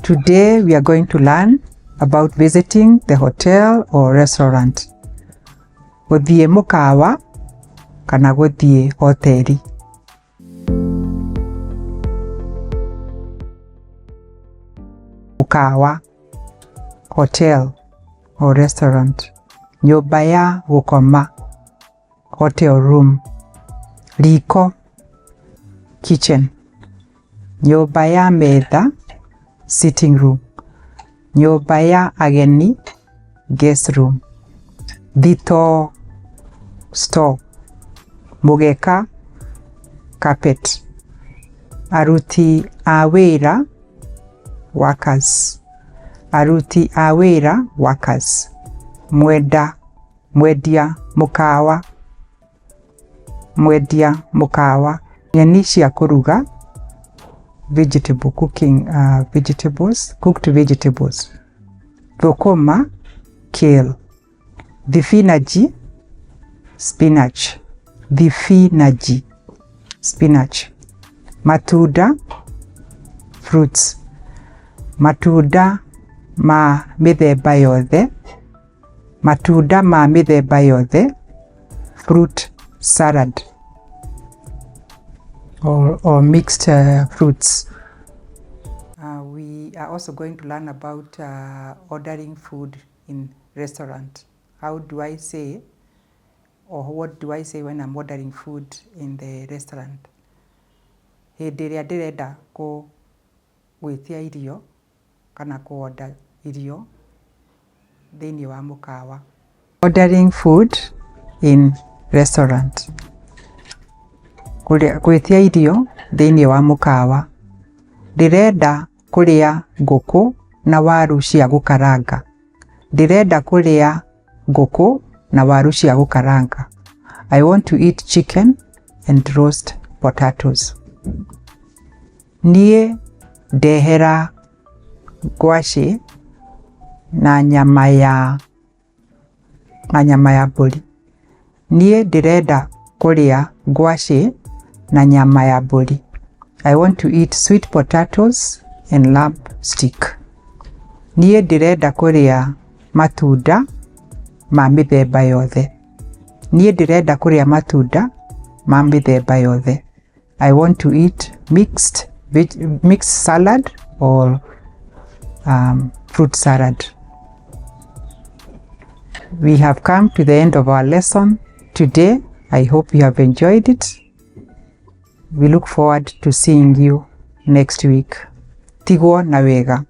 Today we are going to learn about visiting the hotel or restaurant. Gũthiĩ mũkawa kana gũthiĩ hoteri. Mũkawa, hotel or restaurant. Nyũmba ya gũkoma, hotel room. Riko, kitchen. Nyũmba ya metha, sitting room. Nyũmba ya ageni, guest room. Thitoo, store. Mũgeka, carpet. Aruti a wĩra, workers. Aruti a wĩra, workers. Mwenda, mwendia mũkawa, mwendia mũkawa. Nyeni cia kũruga, vegetable cooking, vegetables, cooked vegetables. Thũkũma, kale. Thibinanji, spinach. Thibinanji, spinach. Matunda, fruits. Matunda ma mĩthemba yothe, matunda ma mĩthemba yothe, fruit salad or mixed fruits. We are also going to learn about ordering food in restaurant. How do I say, or what do I say when I'm ordering food in the restaurant? Hĩndĩ ĩrĩa ndĩrenda gwĩtia irio kana kũ-order irio thĩinĩ wa mũkawa. Ordering food in restaurant. Gwĩtia irio thĩinĩ wa mũkawa. Ndĩrenda kũrĩa ngũkũ na waru cia gũkaranga. Ndĩrenda kũrĩa ngũkũ na waru cia gũkaranga. I want to eat chicken and roast potatoes. Niĩ ndehera ngwacĩ na nyama ya na nyama ya mbũri. Niĩ ndĩrenda kũrĩa ngwacĩ na nyama ya mbũri. I want to eat sweet potatoes and lamb steak. Niĩ ndĩrenda kũrĩa matunda ma mĩthemba yothe. Niĩ ndĩrenda kũrĩa matunda ma mĩthemba yothe. I want to eat mixed salad or fruit salad. We have come to the end of our lesson today. I hope you have enjoyed it. We look forward to seeing you next week. Tigwo na wega.